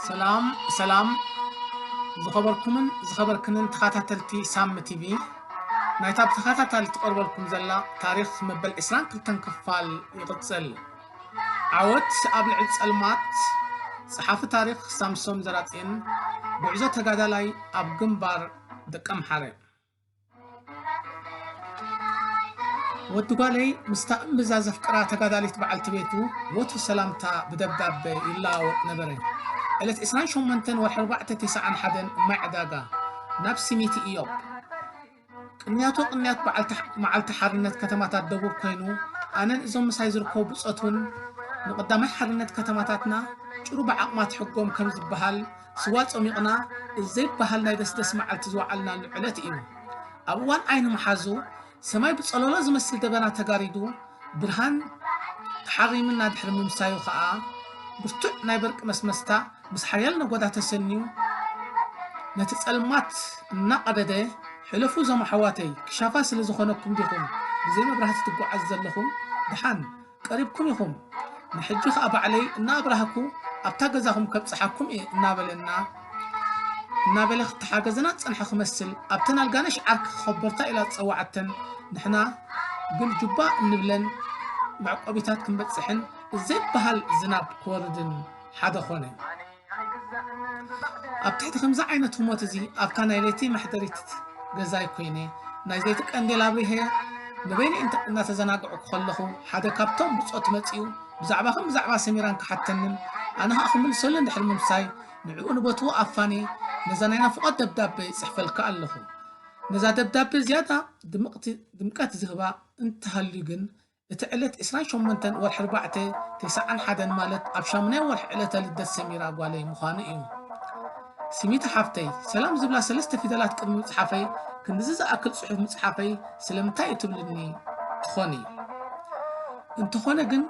ሰላም ሰላም፣ ዝኸበርኩምን ዝኸበርክንን ተኸታተልቲ ሳሚ ቲቪ፣ ናይታ ብተኸታታሊ ትቐርበልኩም ዘላ ታሪኽ መበል ዕስራን ክልተን ክፋል ይቕጽል። ዓወት ኣብ ልዕሊ ጸልማት። ጸሓፊ ታሪኽ ሳምሶም ዘራጤን፣ ጉዕዞ ተጋዳላይ ኣብ ግንባር ደቀምሓረ። ወዲ ጓለይ ምስታ እምብዛ ዘፍቅራ ተጋዳሊት በዓልቲ ቤቱ ወትሩ ሰላምታ ብደብዳበ ይለዋወጥ ነበረ። ዕለት ዕስራን ሸሞንተን ወርሒ ኣርባዕተ ተስዓን ሓደን እማይ ዕዳጋ ናብ ሲሚቲ ኢዮብ። ቅንያቶ ቅንያት በዓልቲ መዓልቲ ሓርነት ከተማታት ደቡብ ኮይኑ፣ ኣነን እዞም ምሳይ ዝርከቡ ብጾት እውን ንቐዳማይ ሓርነት ከተማታትና ጭሩ ብዓቕማ ትሕጎም ከም ዝበሃል ስዋ ጾሚቕና ዘይበሃል ናይ ደስደስ መዓልቲ ዝወዓልናሉ ዕለት እዩ። ኣብ እዋን ዓይኒ መሓዙ ሰማይ ብጸለሎ ዝመስል ደበና ተጋሪዱ ብርሃን ተሓሪምና ድሕሪ ምምሳዩ ኸኣ ብርቱዕ ናይ በርቂ መስመስታ ምስ ሓያል ነጎዳ ተሰንዩ ነቲ ጸልማት እናቐደደ፣ ሕለፉ እዞም ኣሕዋተይ፣ ክሻፋ ስለ ዝኾነኩም ዲኹም ብዘይ መብራህቲ ትጓዓዙ ዘለኹም? ደሓን ቀሪብኩም ኢኹም። ንሕጂ ኸኣ ባዕለይ እናኣብራህኩ ኣብታ ገዛኹም ከብጽሓኩም እየ እናበለና እናበለ ክተሓገዘና ዝጸንሐ ክመስል ኣብተን ኣልጋነሽ ዓርኪ ከበርታ ኢላ ዝጸዋዓተን ንሕና ግን ጁባ እንብለን መዕቆቢታት ክንበጽሕን ዘይበሃል ዝናብ ክወርድን ሓደ ኾነ። ኣብ ትሕቲ ከምዚ ዓይነት ህሞት እዚ ኣብታ ናይ ለይቲ መሕደሪት ገዛይ ኮይነ ናይ ዘይቲ ቀንዴል ኣብሪሀ ንበይነይ እንተ- እናተዘናግዕኩ ከለኹ ሓደ ካብቶም ብጾት መጺኡ ብዛዕባኽን ብዛዕባ ሰሚራን ክሓተንን ኣነ ኸኣ ክምልሰሉ እንድሕር ምምሳይ ንዕኡ ንበትዎ ኣፋንየ ነዛ ናይ ናፍቖት ደብዳበ ይጽሕፈልካ ኣለኹ። ነዛ ደብዳበ ዝያዳ ድምቕቲ- ድምቀት ዝህባ እንተሃልዩ ግን እቲ ዕለት ዕስራን ሸሞንተን ወርሒ ኣርባዕተ ተስዓን ሓደን ማለት ኣብ ሻሙናይ ወርሒ ዕለተ ልደት ሰሚራ ጓለይ ምዃኑ እዩ። ስሚታ ሓፍተይ፣ ሰላም ዝብላ ሰለስተ ፊደላት ቅድሚ ምጽሓፈይ ክንድዚ ዝኣክል ጽሑፍ ምጽሓፈይ ስለምንታይ እዩ ትብልኒ ትኾኒ? እንተኾነ ግን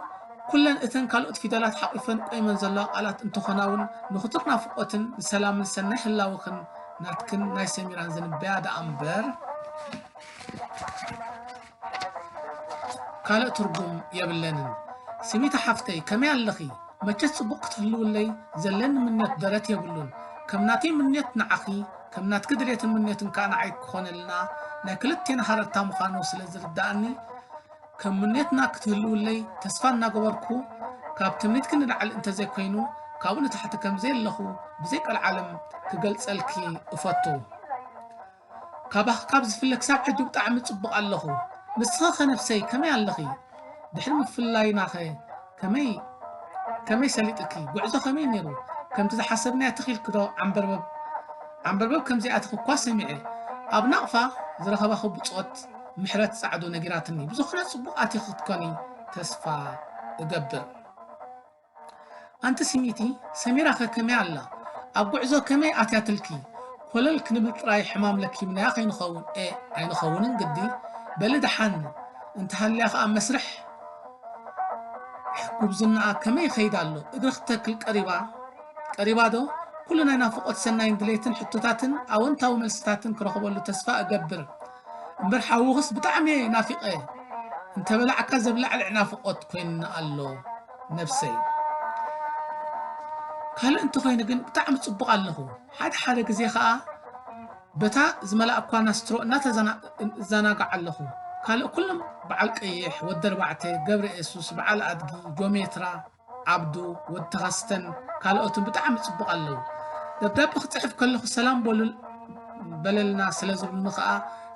ኩለን እተን ካልኦት ፊደላት ሓቒፈን ቆይመን ዘለዋ ቃላት እንተኾና እውን ንኽቱር ናፍቖትን ንሰላምን ሰናይ ህላወኽን ናትክን ናይ ሰሚራን ዝንበያ ደኣ እምበር ካልእ ትርጉም የብለንን። ስሚታ ሓፍተይ ከመይ ኣለኺ? መቸስ ጽቡቕ ክትህልውለይ ዘለኒ ምንዮት ደረት የብሉን። ከም ናተይ ምንዮት ንዓኺ፣ ከም ናትኪ ድሌትን ምንዮትን ከኣ ንዓይ ክኾነልና ናይ ክልቴና ሃረርታ ምዃኑ ስለ ዝርድኣኒ ከም ምንዮትና ክትህልውለይ ተስፋ እናገበርኩ ካብ ትምኒትኪ ንላዕሊ እንተዘይኮይኑ ካብኡ ንታሕቲ ከም ዘየለኹ ብዘይ ቀልዓለም ክገልጸልኪ እፈቱ። ካባኺ ካብ ዝፍለ ክሳብ ሕጂ ብጣዕሚ ጽቡቕ ኣለኹ። ንስኺ ኸ ነፍሰይ ከመይ ኣለኺ? ድሕሪ ምፍልላይና ኸ ከመይ ከመይ ሰሊጥኪ? ጉዕዞ ከመይ ነይሩ? ከምቲ ዝሓሰብናዮ ትኺልኪ ዶ? ዓንበርበብ ዓንበርበብ ከም ዘይኣተኺ እኳ ሰሚዐ። ኣብ ናቕፋ ዝረኸባኺ ብጾት ምሕረት ጻዕዱ ነጊራትኒ። ብዝኾነ ጽቡቕ ኣቲኺ ክትኮኒ ተስፋ እገብር። ኣንቲ ስሚቲ፣ ሰሚራ ኸ ከመይ ኣላ? ኣብ ጉዕዞ ከመይ ኣትያትልኪ? ኮለል ክንብል ጥራይ ሕማም ለኪምናያ ከይንኸውን? ኤእ፣ ኣይንኸውንን ግዲ። በሊ ደሓን፣ እንተሃልያ ኸኣ መስርሕ ጉብዝናኣ ከመይ ይኸይድ ኣሎ? እግሪ ክትተክል ቀሪባ? ቀሪባ ዶ? ኩሉ ናይ ናፍቖት ሰናይን ድሌትን ሕቶታትን ኣወንታዊ መልስታትን ክረኽበሉ ተስፋ እገብር። እምበር ሓውኽስ ብጣዕሚ እየ ናፊቐ። እንተበላዕካ ዘብላዕልዕ ናፍቖት ኮይኑኒ ኣሎ ነብሰይ። ካልእ እንተኾይኑ ግን ብጣዕሚ ጽቡቕ ኣለኹ። ሓደ ሓደ ግዜ ኸኣ በታ ዝመላእኳ ናስትሮ እናተዘና- እዘናጋዕ ኣለኹ። ካልእ ኩሎም በዓል ቀይሕ፣ ወዲ ኣርባዕተ፣ ገብረ የሱስ፣ በዓል ኣድጊ፣ ጆሜትራ፣ ዓብዱ፣ ወዲ ተኸስተን ካልኦትን ብጣዕሚ ጽቡቕ ኣለዉ። ደብዳበ ክጽሕፍ ከለኹ ሰላም በሉ በለልና ስለ ዝብሉኒ ኸኣ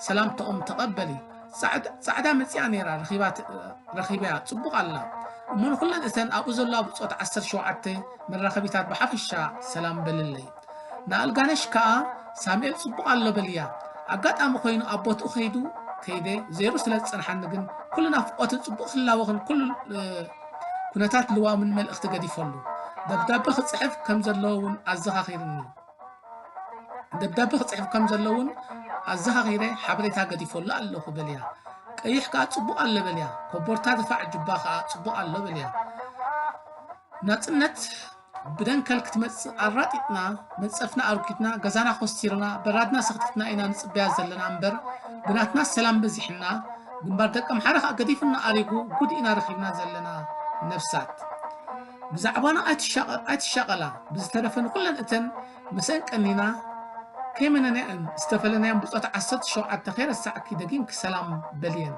ሰላምታኦም ተቐበሊ። ጻዕዳ- ጻዕዳ መጺኣ ነይራ ረኺባት- ረኺበያ ጽቡቕ ኣላ። እሞ ንኹለን እተን ኣብኡ ዘለዋ ብጾት ዓሰርተ ሸውዓተ መራኸቢታት ብሓፈሻ ሰላም በልለይ። ንኣልጋነሽ ከኣ ሳሙኤል ጽቡቕ ኣሎ በልያ። ኣጋጣሚ ኮይኑ ኣብ ቦትኡ ከይዱ ከይደ ዘይሩ ስለ ዝጸንሓኒ ግን ኩሉ ናፍቖትን ጽቡቕ ህላወኽን ኩሉ እ፣ ኩነታት ልዋምን መልእኽቲ ገዲፈሉ። ደብዳበ ክጽሕፍ ከም ዘለዎ እውን ኣዘኻኺርኒ። ደብዳበ ክጽሕፍ ከም ዘለዎ እውን ኣዘኻኺረ ሓበሬታ ገዲፈሉ ኣለኹ በልያ። ቀይሕ ከኣ ጽቡቕ ኣሎ በልያ። ኮቦርታ ድፋዕ ጁባ ከኣ ጽቡቕ ኣሎ በልያ። ናጽነት ብደንከል ክትመጽእ ኣራጢጥና፣ መንጸፍና ኣርጊድና፣ ገዛና ኮስቲርና፣ በራድና ሰኽቲትና ኢና ንጽበያ ዘለና እምበር፣ ብናትና ሰላም በዚሕና፣ ግንባር ደቀምሓረ ከዓ ገዲፉና ኣሪጉ ጉድ ኢና ረኺብና ዘለና ነብሳት። ብዛዕባና ኣይትሻቐላ፣ ብዝተረፈ ንኹለን እተን ምስአን ቀኒና ከይመነናየን ዝተፈለናየን ብጾት ዓሰርተ ሸውዓተ ከይረሳዕኪ ደጊምኪ ሰላም በልየን።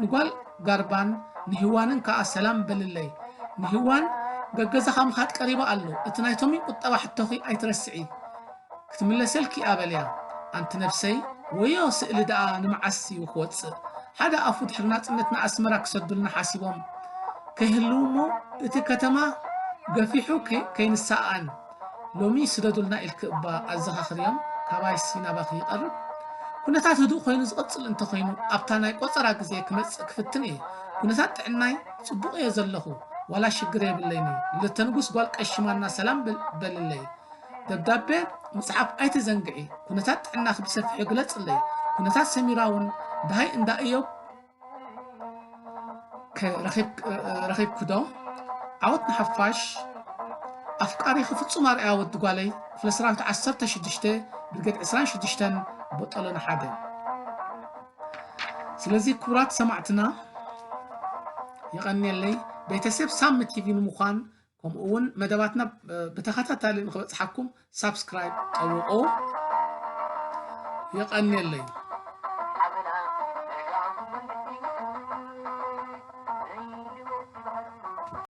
ንጓል ጋርባን ንሂዋንን ከዓ ሰላም በልለይ። ንሂዋን ገገዛኻ ምኻድ ቀሪባ ኣሎ። እቲ ናይ ቶሚ ቁጠባ ሕቶኺ ኣይትረስዒ። ክትምለሰልኪ እያ በልያ። ኣንቲ ነብሰይ፣ ወዮ ስእሊ ደኣ ንመዓስ እዩ ክወጽእ? ሓደ ኣፉ ድሕሪ ናጽነትና ኣስመራ ክሰዱልና ሓሲቦም ከይህልዉ እሞ እቲ ከተማ ገፊሑ ከይንሰኣኣን ሎሚ ስደዱልና ኢልኪ እባ ኣዘኻኽርዮም። ካባይሲ ናባኺ ይቐርብ። ኩነታት ህዱእ ኮይኑ ዝቕጽል እንተኾይኑ ኣብታ ናይ ቆጸራ ግዜ ክመጽእ ክፍትን እየ። ኩነታት ጥዕናይ ጽቡቕ እየ ዘለኹ፣ ዋላ ሽግር የብለይን እዩ። ልደተ ንጉስ ጓል ቀሺ ማና ሰላም በልለይ። ደብዳቤ ምጽሓፍ ኣይትዘንግዒ። ኩነታት ጥዕናኺ ብሰፊሑ ግለጽለይ። ኩነታት ሰሚራ እውን ደሃይ እንዳ እዮብ ረኺብኪ ዶ? ዓወት ንሓፋሽ። ኣፍቃሪኺ ፍጹም ኣርኣያ ወዲ ጓለይ፣ ክፍለ ሰራዊት ዓሰርተ ሽዱሽተ ብርጌድ ዕስራን ሽዱሽተን ቦጠሎን ሓደ። ስለዚ ክቡራት ሰማዕትና የቐንየለይ። ቤተሰብ ሳሚ ቲቪ ንምዃን ከምኡ እውን መደባትና ብተኸታታሊ ንክበፅሓኩም ሳብስክራይብ ጠውቑ። የቐንየለይ።